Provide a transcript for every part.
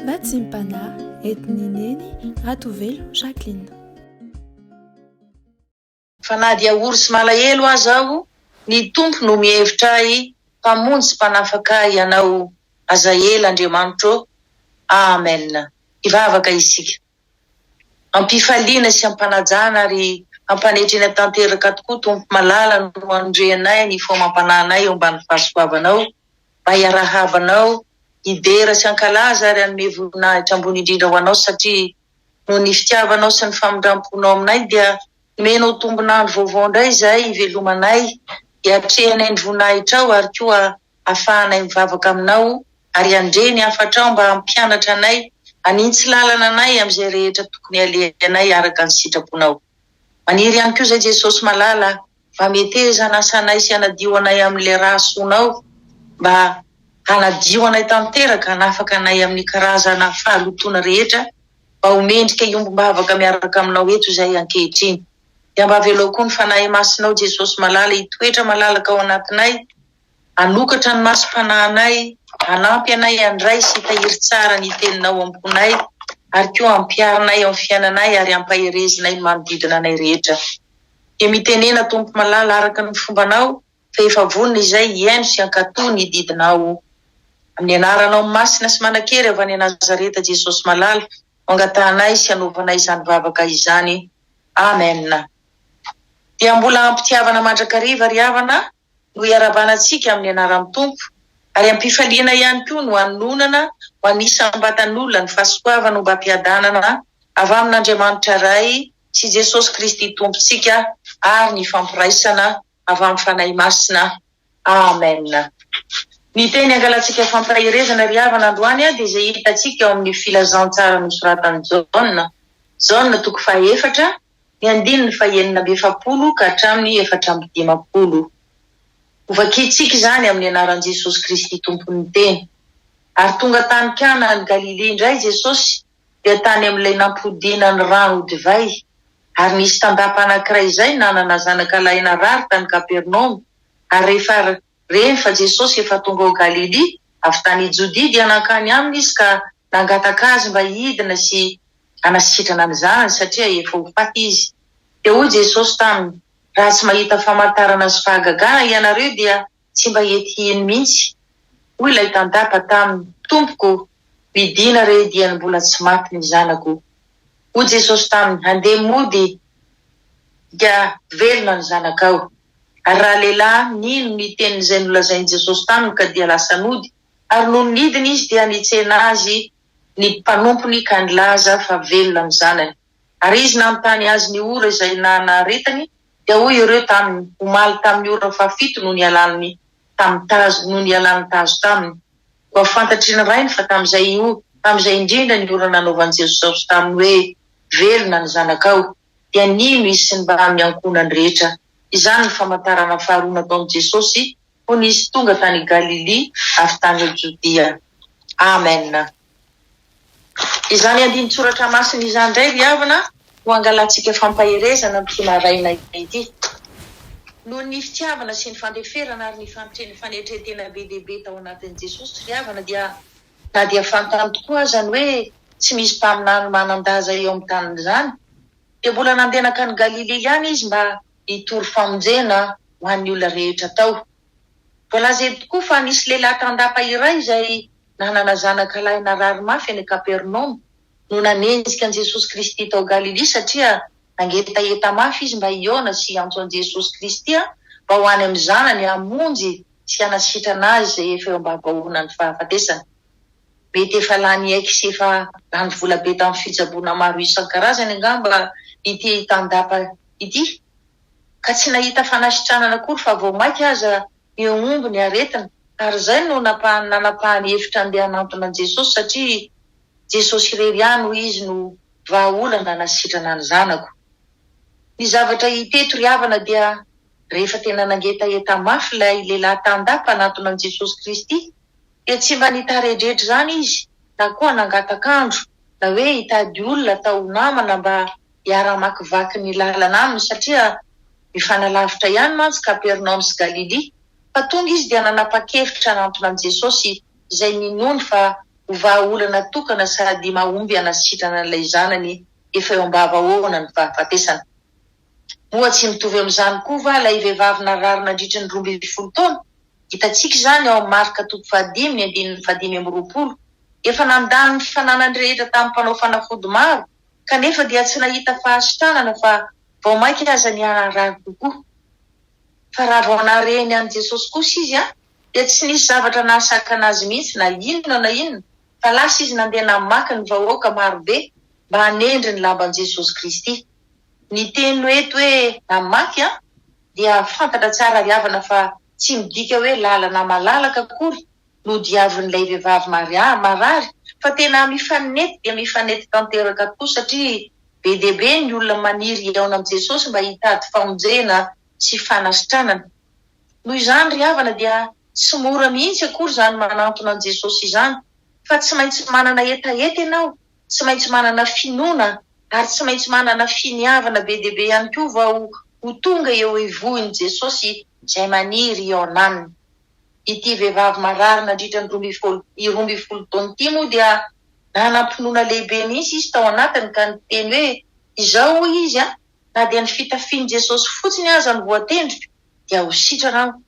Vatsim-panahy entin'i Neny Ratovelo Jacqueline. Fa na dia ory sy malahelo aza aho, ny Tompo no mihevitra ahy, Mpamonjy sy Mpanafaka ahy Ianao, aza ela Andriamanitro ô. Amen. Hivavaka isika. Am-pifaliana sy am-panajana ary am-panetrena tanteraka tokoa Tompo malala no anondreanay ny fo amam-panahinay eo ambany fahasoavanao mba hiarahaba Anao, hidera sy hankalaza ary hanome voninahitra ambony indrindra ho Anao satria noho ny fitiavanao sy ny famindram-ponao aminay dia nomenao tombon'andro vaovao indray izahay hivelomanay, hiatrehanay ny voninahitrao ary koa hahafahanay mivavaka aminao ary handre ny hafatrao mba hampianatra anay, hanintsy lalana anay amin'izay rehetra tokony halehanay araka ny sitraponao. Maniry ihany koa izay Jesosy malala mba meteza hanasa anay sy hanadio anay amin'ilay rà soanao mba hanadio anay tanteraka, hanafaka anay amin'ny karazana fahalotoana rehetra mba ho mendrika hiombom-bavaka miaraka aminao eto izahay ankehitriny. Dia mba avelao koa ny Fanahy Masinao Jesosy malala hitoetra malalaka ao anatinay Hanokatra ny masom-panahinay, hanampy anay handray sy hitahiry tsara ny Teninao am-ponay, ary koa hampiharinay ao amin'ny fiainanay ary hampaherezinay ny manodidina anay rehetra. Dia mitenena Tompo malala araka ny fombanao fa efa vonona izay hihaino sy hankatò ny didinao. Amin'ny anaranao masina sy manan-kery avy any Nazareta Jesosy malala no angatahanay sy anaovanay izany vavaka izany. Amen. Dia mbola am-pitiavana mandrakariva ry havana no iarahabana antsika amin'ny anaran'ny Tompo, ary am-pifaliana ihany koa no anononana ho an'ny isam-batan'olona ny fahasoavana ombam-piadanana avy amin'Andriamanitra Ray sy Jesosy Kristy Tompontsika ary ny fampiraisana avy amin'ny Fanahy Masina. Amen. Ny teny angalantsika fampaherezana ry havana androany dia izay hitantsika ao amin'ny Filazantsara nosoratan'i Jaona, Jaona toko fahaefatra, ny andininy fahenina amby efapolo ka hatramin'ny 54. Hovakintsika izany amin'ny anaran'i Jesosy Kristy Tompon'ny Teny. Ary tonga tany Kana any Galilia indray Jesosy, dia tany amin'ilay nampodiana ny rano ho divay. Ary nisy tandapa anankiray izay nanana zanaka lahy narary tany Kapernaomy, ary rehefa reny fa Jesosy efa tonga ao Galilia avy tany Jodia, dia nankany aminy izy ka nangataka azy mba hidina sy hanasitrana ny zanany satria efa ho faty izy. Dia hoy Jesosy taminy, Raha tsy mahita famantarana sy fahagagana ianareo dia tsy mba hety hino mihitsy. Hoy ilay tandapa taminy, Tompoko, midìna re dieny mbola tsy maty ny zanako. Hoy Jesosy taminy, Handeha mody dia velona ny zanakao. Ary ralehilahy nino ny tenin'izay nolazain'i Jesosy taminy ka dia lasa nody, ary nony nidina izy dia nitsena azy ny mpanompony ka nilaza fa velona ny zanany. Ary izy nanontany azy ny ora izay nanaretany, dia hoy ireo taminy, Omaly tamin'ny ora fahafito no nialany tamin'ny tazo, no nialan'ny tazo taminy. Koa fantatry ny rainy fa tamin'izay tamin'izay indrindra ny ora nanaovan'i Jesosy taminy hoe, Velona ny zanakao. Dia nino izy sy ny mbamin'ny ankohonany rehetra. Izany no famantarana faharoa nataon'i Jesosy fony izy tonga tany Galilia avy tany Jodia. Amen. Izany andinin-tsoratra masina izany indray ry havana no angalantsika fampaherezana amin'ity maraina ity. Noho ny fitiavana sy ny fandeferana ary ny fanetren-tena be dia be tao anatin'i Jesosy ry havana dia na dia fantany tokoa aza ny hoe tsy misy mpaminany manan-daza eo amin'ny tanin'izany dia mbola nandeha nankany Galilia ihany izy mba hitory famonjena ho an'ny olona rehetra tao. Voalaza eto tokoa fa nisy lehilahy tandapa iray izay nanana zanaka lahy narary mafy any Kapernaomy no nanenjika an'i Jesosy Kristy tao Galilia satria nangetaheta mafy izy mba hihaona sy hiantso an'i Jesosy Kristy mba ho any amin'ny zanany hamonjy sy hanasitrana azy izay efa eo ambavahoanan'ny fahafatesana. Mety efa lany aiky sy efa lany vola be tamin'ny fitsaboana maro isan-karazany angamba ity tandapa ity ka tsy nahita fanasitranana akory fa vao mainka aza nihombo ny aretina ary izay no nanapahany hevitra handeha hanantona an'i Jesosy satria Jesosy irery ihany hoy izy no vahaolana hanasitrana ny zanako. Ny zavatra hita eto ry havana dia rehefa tena nangetaheta mafy ilay lehilahy tandapa hanantona an'i Jesosy Kristy dia tsy mba nitaredretra izany izy na koa nangatak'andro na hoe hitady olona atao ho namana mba hiara-hamakivaky ny lalana aminy satria mifanalavitra ihany mantsy Kapernaomy sy Galilia. Fa tonga izy dia nanapa-kevitra hanantona an'i Jesosy izay ninoany fa ho vahaolana tokana sady mahomby hanasitrana an'ilay zanany efa eo am-bavahoana ny fahafatesana. Moa tsy mitovy amin'izany koa va ilay vehivavy narary nandritra ny 12 taona? Hitantsika izany ao amin'ny Marka toko fahadimy ny andininy fahadimy amby 20. Efa nandany ny fananany rehetra tamin'ny mpanao fanafody maro, kanefa dia tsy nahita fahasitranana fa vao mainka aza niharary kokoa. Fa raha vao nahare ny an'i Jesosy kosa izy, dia tsy nisy zavatra nahasakana azy mihitsy na inona na inona, fa lasa izy nandeha namaky ny vahoaka marobe mba hanendry ny lamban'i Jesosy Kristy. Ny teny eto hoe namaky dia fantatra tsara ry havana fa tsy midika hoe lalana malalaka akory no diavin'ilay vehivavy marary fa tena mifanety dia mifanety tanteraka tokoa satria be dia be ny olona maniry hihaona amin'i Jesosy mba hitady famonjena sy fanasitranana. Noho izany ry havana dia tsy mora mihitsy akory izany manantona an'i Jesosy izany fa tsy maintsy manana hetaheta ianao, tsy maintsy manana finoana ary tsy maintsy manana finiavana be dia be ihany koa vao ho tonga eo ivohon'i Jesosy izay maniry hihaona aminy. Ity vehivavy marary nandritra ny 12 taona ity moa dia nanam-pinoana lehibe mihitsy izy tao anatiny ka niteny hoe, Izao hoy izy, na dia ny fitafian'i Jesosy fotsiny aza no voatendriko dia ho sitrana aho.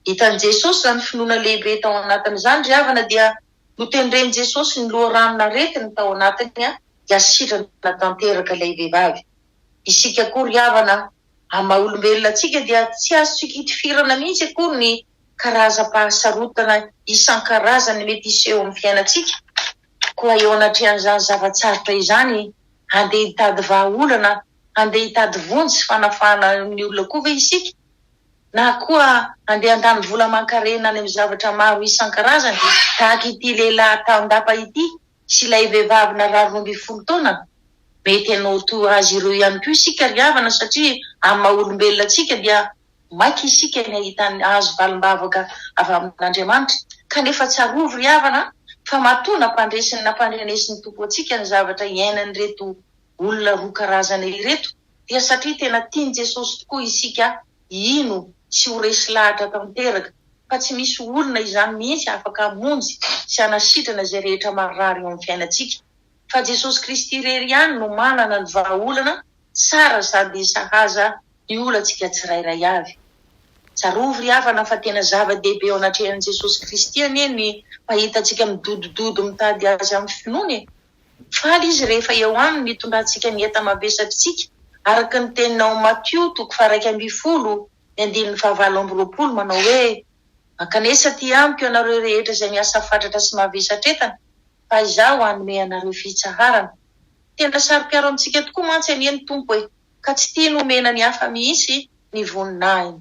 Hitan'i Jesosy izany finoana lehibe tao anatiny izany ry havana dia notendren'i Jesosy ny loharanon'aretiny tao anatiny dia sitrana tanteraka ilay vehivavy. Isika koa ry havana, amin'ny maha olombelona antsika dia tsy azontsika itifirana mihitsy akory ny karazam-pahasarotana isan-karazany mety hiseho amin'ny fiainantsika. Koa eo anatrehan'izany zava-tsarotra izany, handeha hitady vahaolana, handeha hitady vonjy sy fanafahana amin'ny olona koa ve isika? Na koa handeha handany vola aman-karena any amin'ny zavatra maro isan-karazany tahaka ity lehilahy tao-ndapa ity sy ilay vehivavy narary 12 taona? Mety hanao toa azy ireo ihany koa isika ry havana satria amin'ny maha olombelona antsika dia maika isika ny hahita hahazo valim-bavaka avy amin'Andriamanitra. Kanefa tsarovy ry havana fa matoa nampandresin'ny nampandrenesin'ny Tompo antsika ny zavatra iainan'ireto olona roa karazana ireto dia satria tena tian'i Jesosy tokoa isika hino sy ho resy lahatra tanteraka fa tsy misy olona izany mihitsy afaka hamonjy sy hanasitrana izay rehetra marary eo amin'ny fiainantsika fa Jesosy Kristy irery ihany no manana ny vahaolana tsara sady sahaza ny olantsika tsirairay avy. Tsarovy ry havana fa tena zava-dehibe eo anatrehan'i Jesosy Kristy anie ny mahita antsika midodododo mitady Azy amin'ny finoana e! Faly Izy rehefa eo Aminy hitondrantsika ny enta-mavesatritsika araka ny teniny ao Matio toko faha-11 ny andininy faha-28 manao hoe, Mankanesa aty amiko ianareo rehetra izay miasa fatratra sy mavesatretana, fa Izaho hanome anareo fitsaharana. Tena saro-piaro amintsika tokoa mantsy anie ny Tompo e, ka tsy tiany homena ny hafa mihitsy ny voninahiny.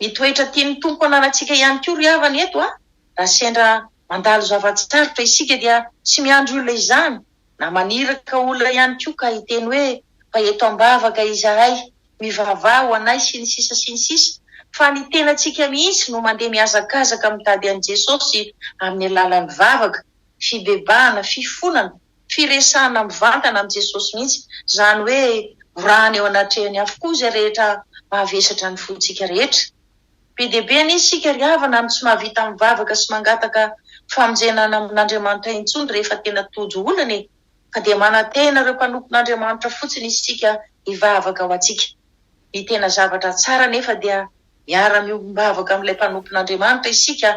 Ny toetra tian'ny Tompo ananantsika ihany koa ry havana eto a, raha sendra mandalo zava-tsarotra isika dia tsy miandry olona izany na maniraka olona ihany koa ka hiteny hoe fa eto am-bavaka izahay, mivavaha ho anay sy ny sisa sy ny sisa fa ny tenantsika mihitsy no mandeha mihazakazaka mitady an'i Jesosy amin'ny alalan'ny vavaka, fibebahana, fifonana, firesahana mivantana amin'i Jesosy mihitsy, izany hoe borahana eo anatrehany avokoa izay rehetra mahavesatra ny fontsika rehetra. Be dia be anie isika ry havana no tsy mahavita mivavaka sy mangataka famonjena amin'Andriamanitra intsony rehefa tena tojo olana e! Fa dia manantena ireo mpanompon'Andriamanitra fotsiny isika hivavaka ho antsika. Ny tena zavatra tsara anefa dia miara-miombom-bavaka amin'ilay mpanompon'Andriamanitra isika,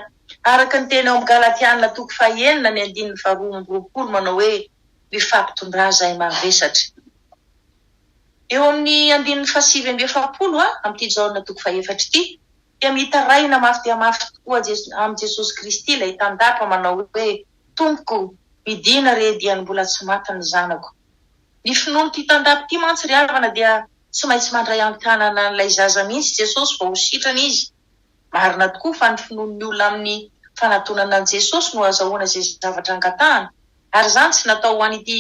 araka ny teny ao amin'ny Galatiana toko fahenina ny andininy faharoa amby 20 manao hoe, Mifampitondrà izay mavesatra. Eo amin'ny andininy faha-49 amin'ity Jaona toko fahefatra ity dia mitaraina mafy dia mafy tokoa amin'i Jesosy Kristy ilay tandapa manao hoe, Tompoko, midina re dia ny mbola tsy maty ny zanako. Ny finoan'ity tandapa ity mantsy ry havana dia tsy maintsy mandray an-tanana an'ilay zaza mihitsy Jesosy vao ho sitrana izy. Marina tokoa fa ny finoan'ny olona amin'ny fanatonana an'i Jesosy no azahoana izay zavatra angatahana. Ary izany tsy natao ho an'ity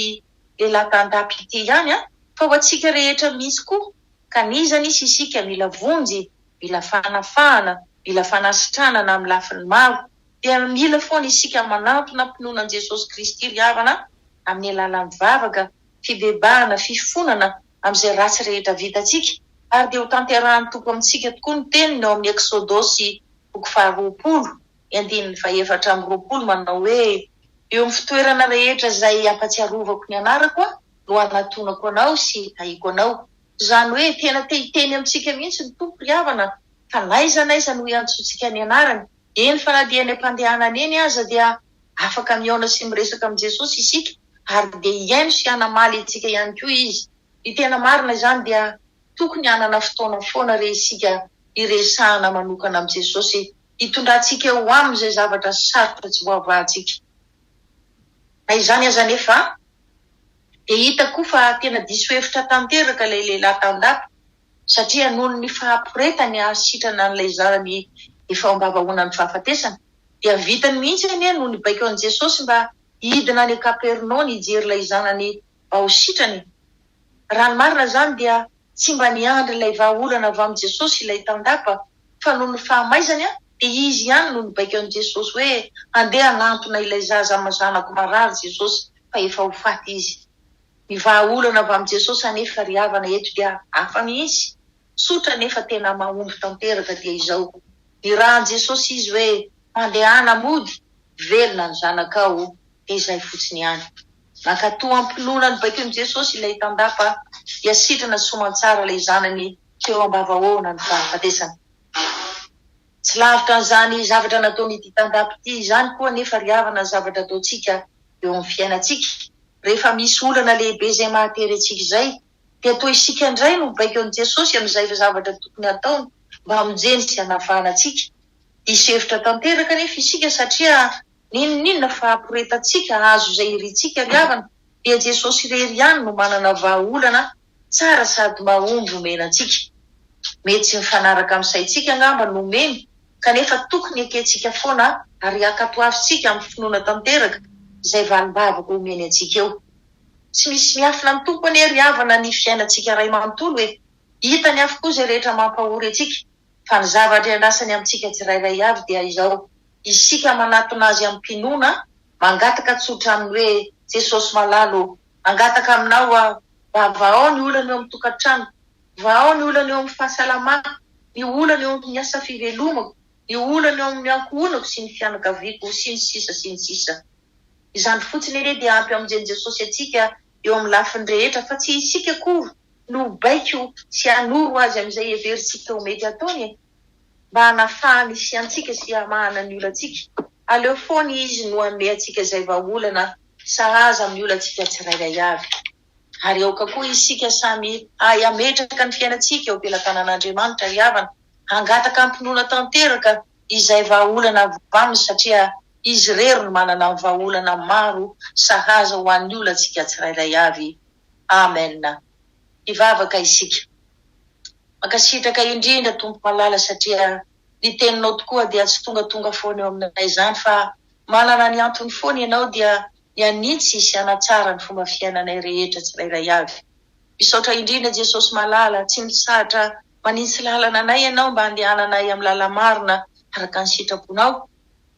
lehilahy tandapa ity ihany fa ho antsika rehetra mihitsy koa. Ka n'iza n'iza isika mila vonjy, mila fanafahana, mila fanasitranana amin'ny lafiny maro dia mila foana isika manantona am-pinoana an'i Jesosy Kristy ry havana amin'ny alalan'ny vavaka, fibebahana, fifonana amin'izay ratsy rehetra vitantsika ary dia ho tanterahan'ny Tompo amintsika tokoa ny teniny ao amin'ny Eksodosy toko faha-20 ny andininy faha-24 manao hoe. Eo amin'ny fitoerana rehetra izay ampatsiarovako ny anarako aho no hanatonako anao sy hitahiako anao. Izany hoe tena te hiteny amintsika mihitsy ny Tompo ry havana fa n'aiza n'aiza no iantsoantsika ny anarany, eny fa na dia eny am-pandehanana eny aza dia afaka mihaona sy miresaka amin'i Jesosy isika ary dia hihaino sy hanamaly antsika ihany koa Izy. Ny tena marina izany dia tokony hanana fotoana foana re isika hiresahana manokana amin'i Jesosy, hitondrantsika eo aminy izay zavatra sarotra tsy voavahantsika. Na izany aza anefa dia hita koa fa tena diso hevitra tanteraka ilay lehilahy tandapa satria noho ny fahaporetany hahasitrana an'ilay zanany efa ao am-bavahoanan'ny fahafatesana dia vitany mihitsy anie no nibaiko an'i Jesosy mba hidina any Kapernaony hijery ilay zanany mba ho sitrana e! Raha ny marina izany dia tsy mba niandry ilay vahaolana avy amin'i Jesosy ilay tandapa fa noho ny fahamaizany dia izy ihany no nibaiko an'i Jesosy hoe handeha hanantona ilay zaza zanako marary Jesosy fa efa ho faty izy. Ny vahaolana avy amin'i Jesosy anefa ry havana eto dia hafa mihitsy, tsotra nefa tena mahomby tanteraka dia izao, nirahan'i Jesosy izy hoe mandehana mody, velona ny zanakao, dia izay fotsiny ihany. Nankatò am-pinoana ny baikon'i Jesosy ilay tandapa dia sitrana soamantsara ilay zanany teo am-bavahoana ny fahafatesana. Tsy lavitra an'izany zavatra nataon'ity tandapa ity izany koa anefa ry havana ny zavatra ataontsika eo amin'ny fiainantsika. Rehefa misy olana lehibe izay mahatery antsika izay dia toa isika indray no mibaiko an'i Jesosy amin'izay zavatra tokony hataony mba hamonjeny sy hanafahana antsika. Diso hevitra tanteraka anefa isika satria n'inon'inona fahaporetantsika hahazo izay irintsika ry havana dia Jesosy irery ihany no manana vahaolana tsara sady mahomby omena antsika. Mety tsy mifanaraka amin'ny saintsika angamba no omeny kanefa tokony ekentsika foana ary ankatoavintsika amin'ny finoana tanteraka izay valim-bavaka omeny antsika eo. Tsy misy miafina amin'ny Tompo anie ry havana ny fiainantsika iray manontolo e! Hitany avokoa izay rehetra mampahory antsika fa ny zavatra iandrasany amintsika tsirairay avy dia izao, isika manatona Azy amim-pinoana, mangataka tsotra Aminy hoe, Jesosy malala ô, mangataka Aminao aho, mba vahao ny olana eo amin'ny tokantranoko, vahao ny olana eo amin'ny fahasalamako, ny olana eo amin'ny asa fivelomako, ny olana eo amin'ny ankohonako sy ny fianakaviako, sy ny sisa sy ny sisa. Izany fotsiny anie dia ampy hamonjen'i Jesosy antsika eo amin'ny lafiny rehetra fa tsy isika akory no baiko sy hanoro azy amin'izay heverintsika ho mety hataony e! Mba hanafahany sy antsika sy hamahana ny olantsika. Aleo foana izy no hanome antsika izay vahaolana sahaza amin'ny olantsika tsirairay avy. Ary aoka koa isika samy hahay hametraka ny fiainantsika eo am-pelatanan'Andriamanitra ry havana, hangataka am-pinoana tanteraka izay vahaolana avy aminy satria Izy irery no manana ny vahaolana maro sahaza ho an'ny olantsika tsirairay avy. Amen. Hivavaka isika. Mankasitraka indrindra Tompo malala satria ny teninao tokoa dia tsy tongatonga foana eo aminay izany fa manana ny antony foana ianao dia ny hanitsy sy hanatsara ny fomba fiainanay rehetra tsirairay avy. Misaotra indrindra Jesosy malala, tsy mitsahatra manitsy lalana anay ianao mba handehananay amin'ny lala-marina araka ny sitraponao.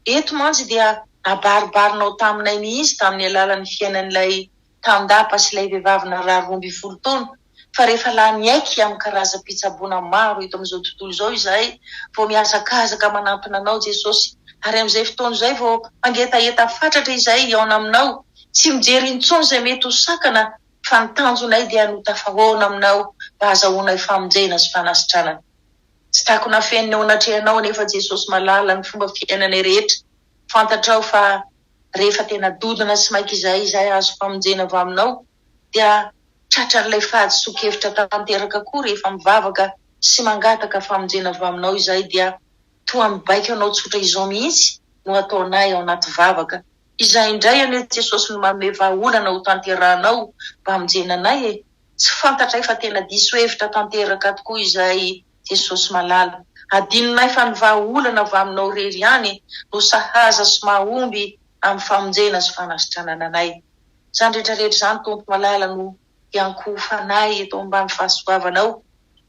Eto mantsy dia nabaribarinao taminay mihitsy tamin'ny alalan'ny fiainan'ilay tandapa sy ilay vehivavy narary 12 taona fa rehefa lany aiky amin'ny karazam-pitsaboana maro eto amin'izao tontolo izao izahay vao mihazakazaka manantona Anao Jesosy ary amin'izay fotoana izay vao mangetaheta fatratra izahay hihaona Aminao tsy mijery intsony izay mety ho sakana fa ny tanjonay dia ny ho tafahaona Aminao mba hazahoanay famonjena sy fanasitranana. Tsy takona afenina eo anatrehanao anefa Jesosy malala ny fomba fiainanay rehetra. Fantatrao fa rehefa tena dodona sy maika izahay izay hahazo famonjena avy aminao dia tratran'ilay fahadisoan-kevitra tanteraka koa rehefa mivavaka sy mangataka famonjena avy aminao izahay dia toa mibaiko anao tsotra izao mihitsy no ataonay ao anaty vavaka. Izay indray anie Jesosy no manome vahaolana ho tanterahanao mba hamonjena anay e! Tsy fantatray fa tena diso hevitra tanteraka tokoa izahay Jesosy malala. Adinonay fa ny vahaolana avy aminao irery ihany no sahaza sy mahomby amin'ny famonjena sy fanasitranana anay. Izany rehetra rehetra izany Tompo malala no hiankohofanay eto ambany fahasoavanao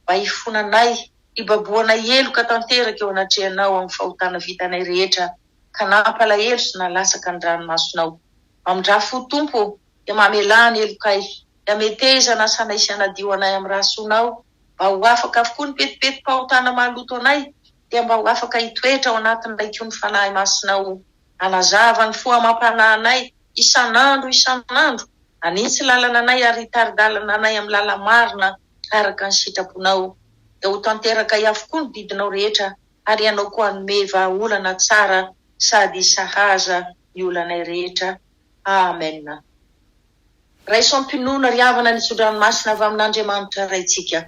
mba hifonanay, hibabohanay heloka tanteraka eo anatrehanao amin'ny fahotana vitanay rehetra ka nampalahelo sy nalatsaka ny ranomasonao. Mamindrà fo Tompo ô, dia mamelà ny helokay. Dia meteza anasanay sy hanadio anay amin'ny rà soanao, mba ho afaka avokoa ny petipetim-pahotana maloto anay, dia mba ho afaka hitoetra ao anatinay koa ny Fanahy Masinao. Hanazava ny fo amam-panahinay isan'andro isan'andro, hanitsy lalana anay ary hitari-dalana anay amin'ny lala-marina araka ny sitraponao. Dia ho tanterakay avokoa ny didinao rehetra ary Ianao koa hanome vahaolana tsara sady sahaza ny olanay rehetra. Amen. Raiso am-pinoana ry havana ny tso-dranomasina avy amin'Andriamanitra Raintsika.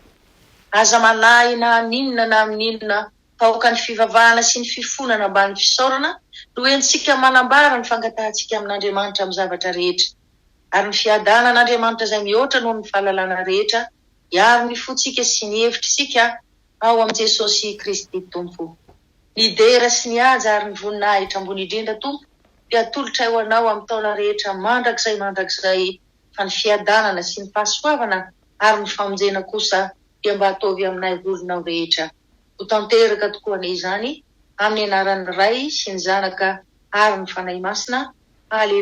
Aza manahy na haninona na amin'inona fa aoka ny fivavahana sy ny fifonana ambany fisaorana no entintsika manambara ny fangatahantsika amin'Andriamanitra amin'ny zavatra rehetra. Ary ny fiadanan'Andriamanitra izay mihoatra noho ny fahalalana rehetra hiaro ny fontsika sy ny hevitr'isika ao amin'i Jesosy Kristy Tompo. Ny dera sy ny haja ary ny voninahitra ambony indrindra Tompo dia atolotray ho Anao amin'ny taona rehetra mandrakizay mandrakizay fa ny fiadanana sy ny fahasoavana ary ny famonjena kosa dia mba ataovy aminay olonao rehetra. Ho tanteraka tokoa anie izany amin'ny anaran'ny Ray sy ny Zanaka ary ny Fanahy Masina. Aleloia.